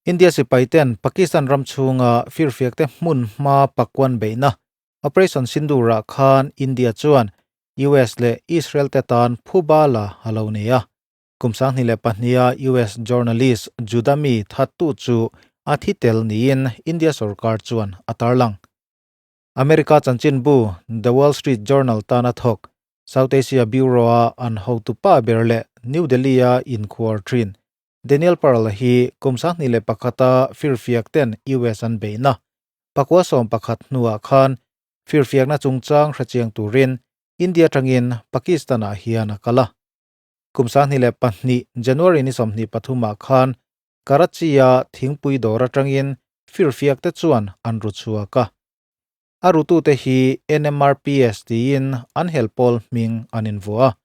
India sipaiten Pakistan ram chhunga firfiakte hmun hma pakuan beihna Operation Sindoor-ah khan India chuan US leh Israel te tan phuba la a lo nei a. Kum 2002-a US journalist Judah mi thattu chu a thi tel niin India sorkar chuan a tarlang. America chanchinbu The Wall Street Journal tana thawk South Asia Bureau-a an hotupa ber leh New Delhi-a inkhuar thin Daniel Pearl hi kum 2001-a firfiak ten US an beihna pakua 11 hnuah khan firfiakna chungchang hrechiang turin India atangin Pakistan-ah hian a kal a. Kum 2002 January ni 23-ah khan Karachi-a thingpui dawr atangin firfiak te chuan an ru chhuak a. A rutute hi NMRPS tiin an helpawl hming an invuah a.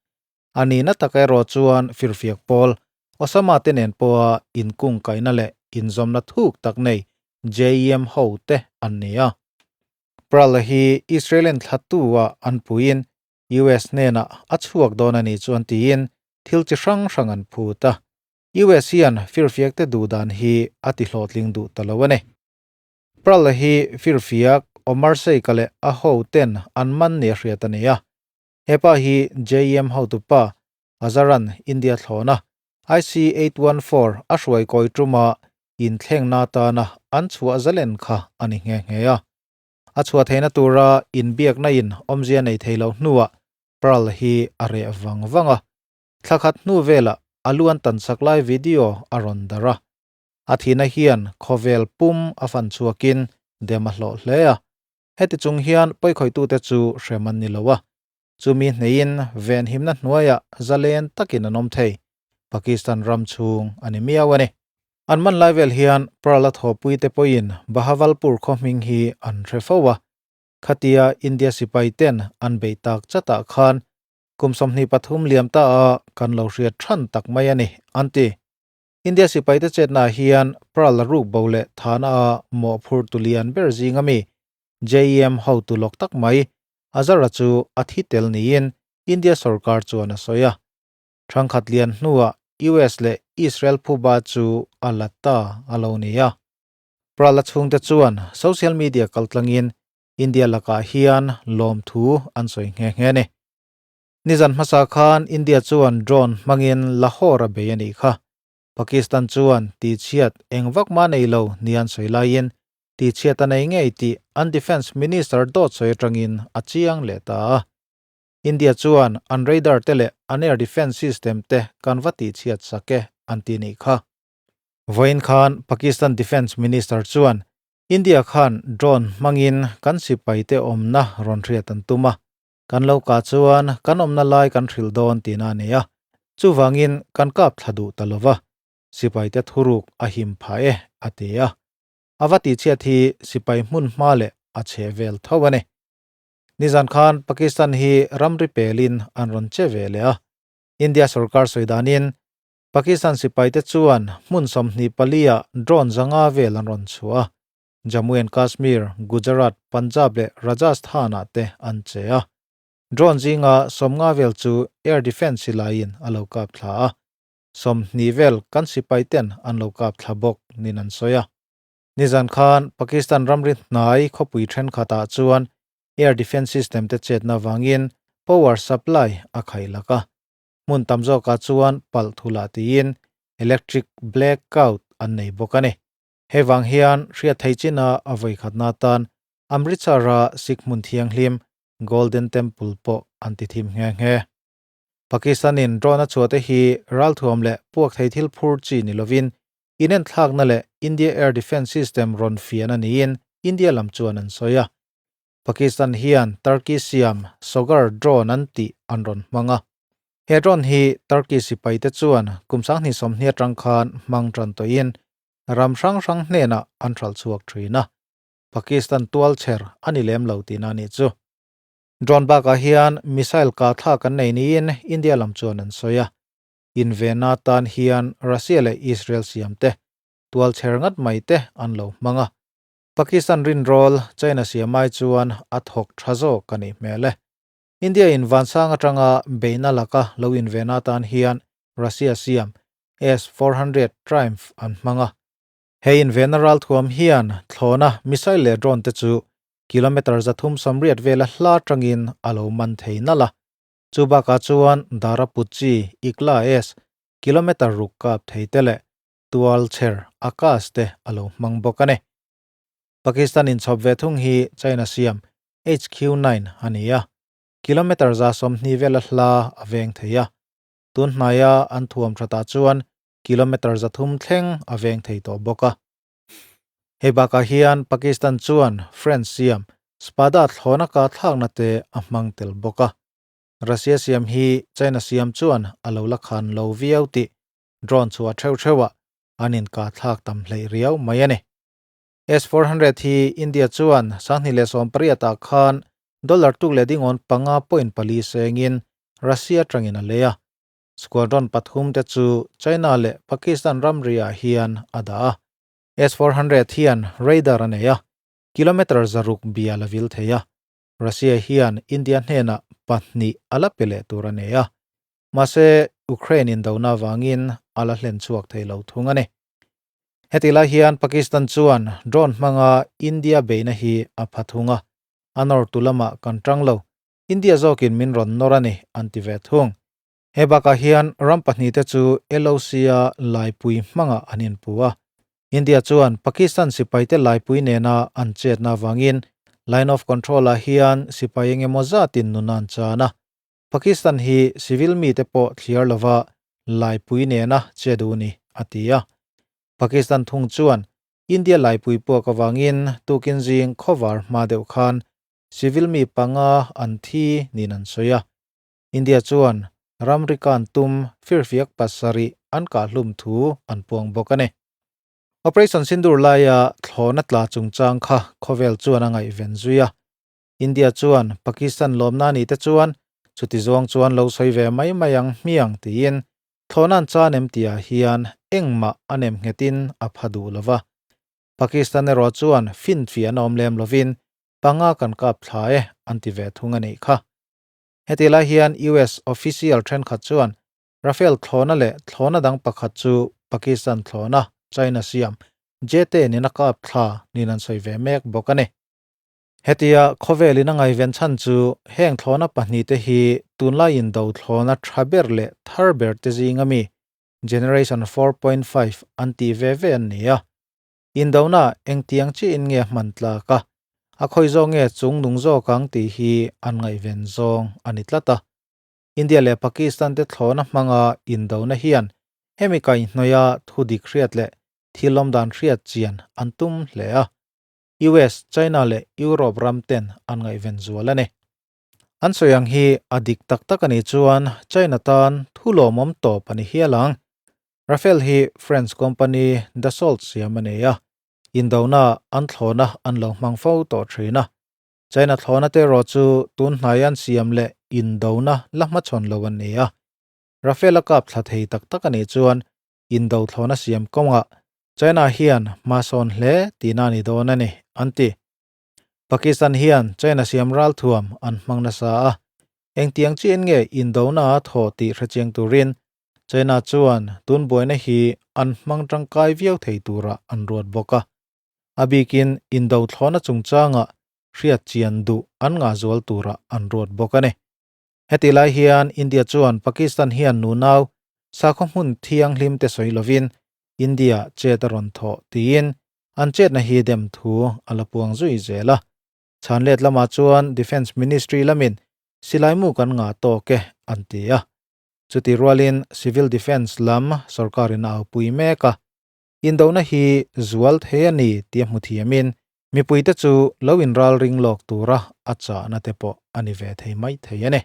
A nihna tak erawh chuan firfiak pawl Osama te nen pawha inkungkaihna leh inzawmna thuk tak nei JEM ho te an ni a. Pearl hi Israel-in thlattu-ah an puiin US hnenah a chhuak dawn a nih chuan tiin thil chi hrang hrang an phut a. US hian firfiak te duh dan hi a ti hlawhtling duh ta lo a ni. Pearl hi firfiak Omar Sheikh-a leh a ho ten an man ni a hriat a ni a. Hepa hi JEM hotupa Azaran India thlawna IC814 a hruai kawi tuma inthlengna atana an chhuah zalen kha a ni nghe nghe a. A chhuah theihna tura inbiakna in awmzia nei thei loh hnuah Pearl hi a reh vang vang a. Thla khat hnu velah a lu an tansak lai video a rawn darh a. A thihna hian khawvel pum a fan chhuakin dem a hlawh hle a. Heti chung hian pawikhawitute chu hrem an ni lo a, chumi hneiin venhimna hnuaiah zalen takin an awm thei, Pakistan ram chhung a ni miau a ni. An man lai vel hian Pearl a thawhpuite pawhin Bahawalpur khaw hming hi an hre fo a, khatia India sipai ten an beih tak chatah khan kum 23 liam ta a kan lo hriat than tak mai a ni, an ti. India sipaite chetnaah hian Pearl a ruk bo leh thana a mawhphurh tu lian ber zinga mi JEM hotu lawk tak mai Azara chu a thi tel niin India sorkar chuan a sawi a. Thangkhat lian hnuah US leh Israel phuba chu a la ta a lo ni a. Pearl a chhungte chuan social media kaltlangin India lakah hian lawmthu an sawi nghe nghe a ni. Nizan hmasa khan India chuan drone hmangin Lahore a bei a nih kha. Pakistan chuan tihchhiat eng vak mah nei lo ni an sawi laiin tihchhiat a nei ngei tih an Defence Minister dawt sawi atangin a chiang leh ta a. India chuan an radar te leh an air defence system te kan va tihchhiat sak e an ti nih kha. Vawiin khan Pakistan Defence Minister chuan India khan drone hmangin kan sipaite awmna rawn hriat an tum a, Kan lo kah chuan kan awmna lai kan hrilh dawn tihna a ni a, chuvangin kan kap thla duh ta lova, sipaite thuruk a him phah e, a ti a. A va tihchhiat hi sipai hmun hma leh a chhe vel tho a ni. Nizan khan Pakistan hi ramri pelin an rawn che ve leh a, India sorkar sawi danin Pakistan sipaite chuan hmun 24 ah drone 500 vel an rawn chhuah a, Jammu and Kashmir, Gujarat, Punjab leh Rajasthan-ah te an che a. Drone zinga 50 vel chu air defence silaiin a lo kap thla a, 20 vel kan sipai ten an lo kap thla bawk nin an sawi a. Nizan khan Pakistan ramri hnai khawpui thenkhatah chuan air defence system te chetna vangin power supply a khaih lak a. Hmun tam zawkah chuan palh thulah tiin electric blackout an nei bawk a ni. Hei vang hian hriat thei china a vawi khatna atan Amritsar-a Sikh hmun thianghlim Golden Temple pawh an ti thim nghe nghe. Pakistan-in drone a chhuahte hi ralthuam leh puak thei thil phur chi ni lovin inenthlakna leh India Air Defence System rawn fian a niin India lam chuan an sawi a. Pakistan hian Turkey siam Sogar drone an tih an rawn hmang a. He drone hi Turkey sipaite chuan kum 2020 atang khan hmang tan tawhin ram hrang hrang hnenah an hralh chhuak thin a. Pakistan tual chher a ni lem lo tihna a nih chu. Drone bakah hian missile kah thlak an nei niin India lam chuan an sawi a. Invenna tan hian Russia leh Israel siam te tual chher ngat mai te an lo hmang a. Pakistan rinrawl China siam ai chuan a thawk tha zawk a nih hmel e. India in vansang atanga beihna laka lo invenna tan hian Russia siam S-400 Triumph an hmang a. He invenna ralthuam hian thlawna missile leh drone te chu kilometre 380 vela hla tangin a lo man thei nalh a. Chu bakah chuan Dara Puchi, Igla S, kilometre ruk kap thei te leh tual chher Akash te a lo hmang bawk a ni. Pakistan inchhawp ve thung hi China siam HQ-9 a ni a, kilometre 120 vela hla a veng thei a. Tun hnaia an thuam thatah chuan kilometre 300 thleng a veng thei tawh bawk a. Hei bakah hian Pakistan chuan French siam Spada thlawna ka thlakna te a hmang tel bawk a. Russia siam hi China siam chuan a lo la khan lo viau tih drone chhuah theuh theuhah an inkah thlak tam hleih riau mai a ni. S-400 hi India chuan 2018 ah khan dollar tuk leh dingawn panga point pali sengin Russia atangin a lei a. Squadron pathum te chu China leh Pakistan ramri-ah hian a dah a. S-400 hian radar a nei a, kilometre 600 bial a vil thei a. Russia hian India hnenah pahnih a la pe leh tur a nei a. Mahse, Ukraine indona avangin a la hlen chhuak thei lo thung a ni. Heti lai hian Pakistan chuan drone hmanga India beihna hi a pha thung a, a nawrtu lamah kan tang lo, India zawkin min rawn nawr a ni, an ti ve thung. He bakah hian ram pahnihte chu LOC-a laipui hmangah an inpu a. India chuan Pakistan sipaite laipui nena an chetna avangin Line of Control-ah hian sipai eng emaw zatin nun an chan a. Pakistan hi civil mite pawh thliar lova laipui nena che duh ni, a ti a. Pakistan thung chuan India laipui puak avangin tukin zing khawvar hma deuh khan civil mi panga an thi niin an sawi a. India chuan ramri kan tum firfiak pasarih an kahhlum thu an puang bawk a ni. Operation Sindoor laia thlawhna tla chungchang kha khawvel chuan a ngaihven zui a. India chuan Pakistan lawmna ni te chuan chuti zawng chuan lo sawi ve mai mai ang hmiang tiin thlawhna an chan em tihah hian engmah a nem nghetin a pha duh lo va. Pakistan erawh chuan finfiah an awm lem lovin panga kan kap thla e an ti ve thung a nih kha. Heti lai hian US official thenkhat chuan Rafale thlawhna leh thlawhna dang pakhat chu Pakistan thlawhna China siam J-10 in a kap thla niin an sawi ve mek bawk a ni. Hetia khawvelin a ngaihven chhan chu heng thlawhna pahnihte hi tunlai indo thlawhna tha ber leh thar ber te zinga mi Generation 4.5 an tih ve ve an ni a. Indona engtiang chiahin nge hman tlak a, a khawi zawk nge chung nung zawk ang tih hi an ngaihven zawng a ni tlat a. India leh Pakistan te thlawhna hmanga indona hian hemi kaihhnawih a thu dik hriat leh thil awmdan hriat chian an tum hle a. US, China leh Europe ram ten an ngaihven zual a ni. An sawi ang hi a dik tak tak a nih chuan China tan thu lawmawm tawp a ni hial ang. Rafale hi French company Dassault siam a nei a, indona an thlawhna an lo hmang fo tawh thin a. China thlawhna te erawh chu tun hnai an siam leh indona la hmachhawn lo an ni a. Rafale a kap thla thei tak tak a nih chuan indo thlawhna siam kawngah China hian hma sawn hle tihna a ni dawn a ni, an ti. Pakistan hian China siam ralthuam an hmang nasa a, engtiang chiin nge indona a thawh tih hrechiang turin China chuan tun buaina hi an hmang tangkai viau thei turah an ruat bawk a. A bikin indo thlawhna chungchangah hriat chian duh an ngah zual turah an ruat bawk a ni. Heti lai hian India chuan Pakistan hian nunau sakhaw hmun thianghlim te sawi lovin India chet a rawn thawh tiin an chetna hi dem thu a la puang zui zel a. Chhanlet lamah chuan Defence Ministry lamin silaimu kan ngah tawk e an ti a. Chuti rualin Civil Defence lam sorkarin a aupui mek a. Indona hi zual thei a ni tih a hmu thiamin mipuite chu lo inral ring lawk tura a chahna te pawh a ni ve thei mai thei a ni.